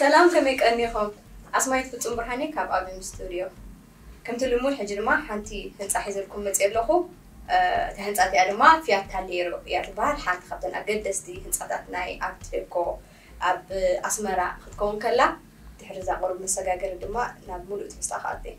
ሰላም፣ ከመይ ቀኒኹም? ኣስማይት ፍጹም ብርሃኔ ካብ ኣቢም ስቱድዮ። ከምቲ ልሙድ፣ ሕጂ ድማ ሓንቲ ህንጻ ሒዘልኩም መጽየ ኣለኹ። እ፣ እታ ህንጻ እቲኣ ድማ ፊያት ታሌሮ እያ ትበሃል። ሓንቲ ካብተን ኣገደስቲ ህንጻታት ናይ ኣርት ዴኮ ኣብ ኣስመራ ክትከውን ከላ፣ ድሕሪ እዛ ቁሩብ መሰጋገሪ ድማ ናብ ምሉእ ትሕዝቶ ክኣቱ እየ።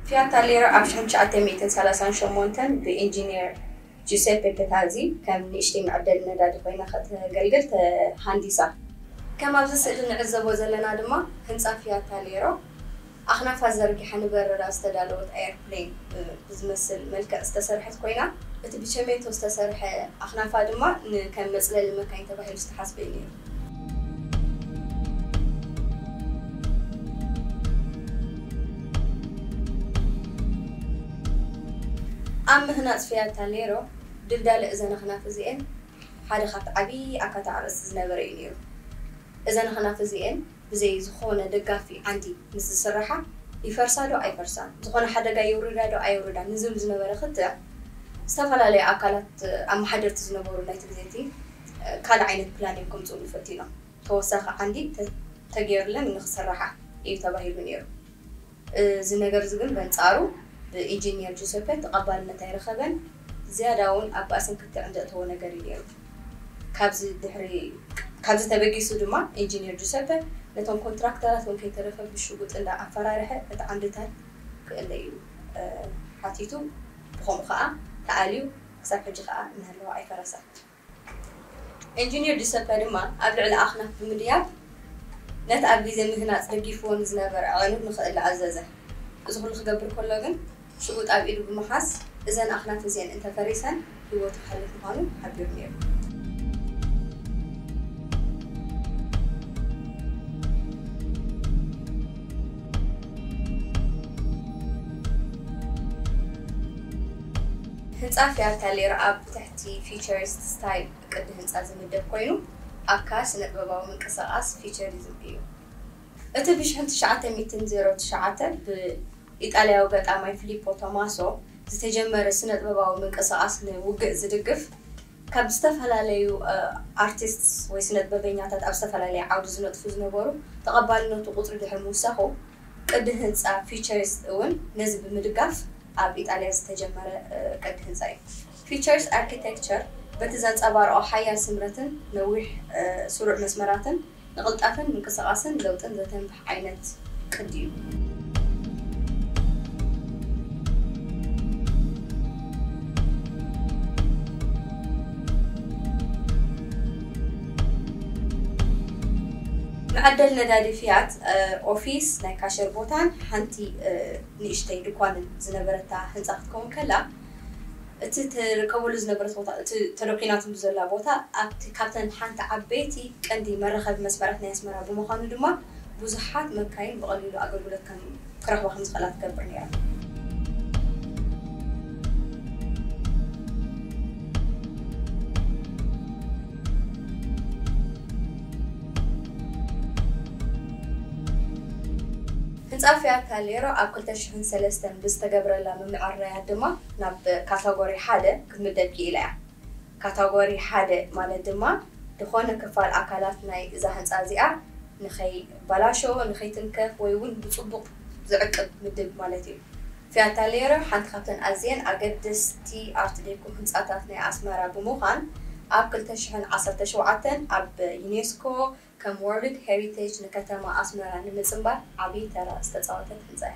ፊያት ታሌሮ ኣብ ሽሕን ትሽዓተ ሚእትን ሰላሳን ሸሞንተን ብኢንጂነር ጁሴፔ ፔታዚ ከም ንእሽተይ መዐደሊ ነዳዲ ኮይና ከተገልግል ተሃንዲሳ። ከም ኣብዚ ስእሊ ንዕዘቦ ዘለና ድማ፣ ህንጻ ፊያት ታሌሮ ኣኽናፋ ዘርጊሓ ንበረራ ዝተዳለወት ኣየርፕሌን፣ እ፣ ብዝመስል መልክዕ ዝተሰርሐት ኮይና፣ እቲ ብቸሜንቶ ዝተሰርሐ ኣኽናፋ ድማ ን-፣ ከም መጽለሊ መካይን ተባሂሉ ዝተሓስበ እዩ ነይሩ። ኣብ ምህናጽ ፊያት ታሌሮ፣ ድልዳለ እዘን ኣኽናፍ እዚኤን ሓደ ካብቲ ዓብዪ ኣካታ ኣርእስቲ ዝነበረ እዩ ነይሩ። እዘን ኣኽናፍ እዚኤን ብዘይ ዝኾነ ደጋፊ ዓንዲ ምስ ዝስርሓ፣ ይፈርሳ ዶ ኣይፈርሳን፣ ዝኾነ ሓደጋ የውርዳ ዶ ኣየውርዳን ንዝብል ዝነበረ ክትዕ፣ ዝተፈላለዩ ኣካላት ኣመሓደርቲ ዝነበሩ ናይቲ ግዜ እቲ፣ ካልእ ዓይነት ፕላን እዮም ከምጽእሉ ፈቲኖም። ተወሳኺ ዓንዲ ተ-፣ ተገይሩለን ንኽስርሓ እዩ ተባሂሉ ነይሩ። እዚ ነገር እዚ ግን በንጻሩ ብኢንጂነር ጁሰፐ ተቐባልነት ኣይረኸበን። ዝያዳ እውን ኣብ ባእስን ክትዕን ዘእተዎ ነገር እዩ ነይሩ። ካብዚ ድሕሪ፣ ካብዚ ተበጊሱ ድማ ኢንጂነር ጁሰፐ ነቶም ኮንትራክተራት እውን ከይተረፈ ብሽጉጥ እንዳ ኣፈራርሐ እቲ ዓንድታት ክእለ እዩ፣ እ፣ ሓቲቱ። ብኸምኡ ኸኣ ተኣልዩ ክሳብ ሕጂ ኸኣ እናሃለወ ኣይፈረሰን። ኢንጂነር ጁሰፐ ድማ ኣብ ልዕሊ ኣኽናፍ ብምድያብ ነቲ ኣብ ግዜ ምህናጽ ደጊፍዎ ንዝነበረ ኣዕኑድ ንኽእለ ኣዘዘ። እዚ ኩሉ ክገብር ከሎ ግን ሽጉጥ ኣብ ኢዱ ብምሓዝ እዘን ኣኽናፍ እዚአን እንተፈሪሰን ህይወቱ ክሓልፍ ምዃኑ ሓቢሩ ነይሩ። ህንጻ ፊያት ታሌሮ ኣብ ትሕቲ ፊቸሪስት ስታይል ቅዲ ህንጻ ዝምደብ ኮይኑ፣ ኣካል ስነ-ጥበባዊ ምንቅስቓስ ፊቸሪዝም እዩ። እቲ ብሽሕን ትሽዓተ ሚእትን ዜሮ ትሽዓተ ብኢጣልያዊ ገጣማይ ፊሊፖ ቶማሶ ዝተጀመረ ስነ-ጥበባዊ ምንቅስቓስ ንውግእ ዝድግፍ፣ ካብ ዝተፈላለዩ፣ እ፣ ኣርቲስትስ ወይ ስነ-ጥበበኛታት ኣብ ዝተፈላለየ ዓውዲ ዝነጥፉ ዝነበሩ ተቐባልነቱ ቁጽሪ ድሕሪ ምውሳኹ፣ ቅዲ ህንጻ ፊቸሪስት እውን ነዚ ብምድጋፍ ኣብ ኢጣልያ ዝተጀመረ፣ እ፣ ቅዲ ህንጻ እዩ። ፊቸሪስት ኣርኪቴክቸር በቲ ዘንጸባርቖ ሓያል ስምረትን ነዊሕ፣ እ፣ ስሩዕ መስመራትን ንቕልጣፈን ምንቅስቓስን ለውጥን ዘተንብህ ዓይነት ቅዲ እዩ። መዐደሊ ነዳዲ ፊያት፣ እ፣ ኦፊስ፣ ናይ ካሸር ቦታን ሓንቲ፣ እ፣ ንእሽተይ ድኳንን ዝነበረታ ህንጻ ክትከውን ከላ፣ እቲ ትርከበሉ ዝነበረት ቦታ፣ እቲ ተደኲናትሉ ዘላ ቦታ፣ ኣብቲ፣ ካብተን ሓንቲ ዓበይቲ ቀንዲ መራኸቢ መስመራት ናይ ኣስመራ ብምዃኑ ድማ፣ ብዙሓት መካይን ብቐሊሉ ኣገልግሎት ከም ክረኽባ ከም ዝኽእላ ትገብር ነይራ። ህንጻ ፊያት ታሌሮ ኣብ ክልተ ሽሕን ሰለስተን ብዝተገብረላ ምምዕራያት ድማ ናብ ካታጎሪ ሓደ ክትምደብ ክኢላ እያ። ካታጎሪ ሓደ ማለት ድማ ዝኾነ ክፋል ኣካላት ናይ እዛ ህንጻ እዚኣ ንኸይበላሾ፣ ንኸይትንከፍ ወይ እውን ብጽቡቕ ዝዕቅብ ምድብ ማለት እዩ። ፊያት ታሌሮ ሓንቲ ካብተን ኣዝየን ኣገደስቲ ኣርት ዴኮ ህንጻታት ናይ ኣስመራ ብምዃን፣ ኣብ ክልተ ሽሕን ዓሰርተ ሸውዓተን ኣብ ዩኔስኮ ከም ወርልድ ሄሪቴጅ ንከተማ ኣስመራ ንምጽንባር ዓብዪ ተራ ዝተጻወተት ህንጻ እያ።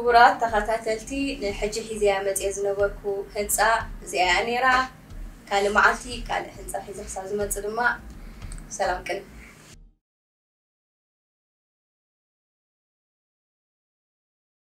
ክቡራት ተኸታተልቲ፣ ንሕጂ ሒዘያ መፅየ ዝነበርኩ ህንፃ እዚኣ እያ ነይራ። ካልእ መዓልቲ ካልእ ህንፃ ሒዘ ክሳብ ዝመፅእ ድማ ሰላም ቅን።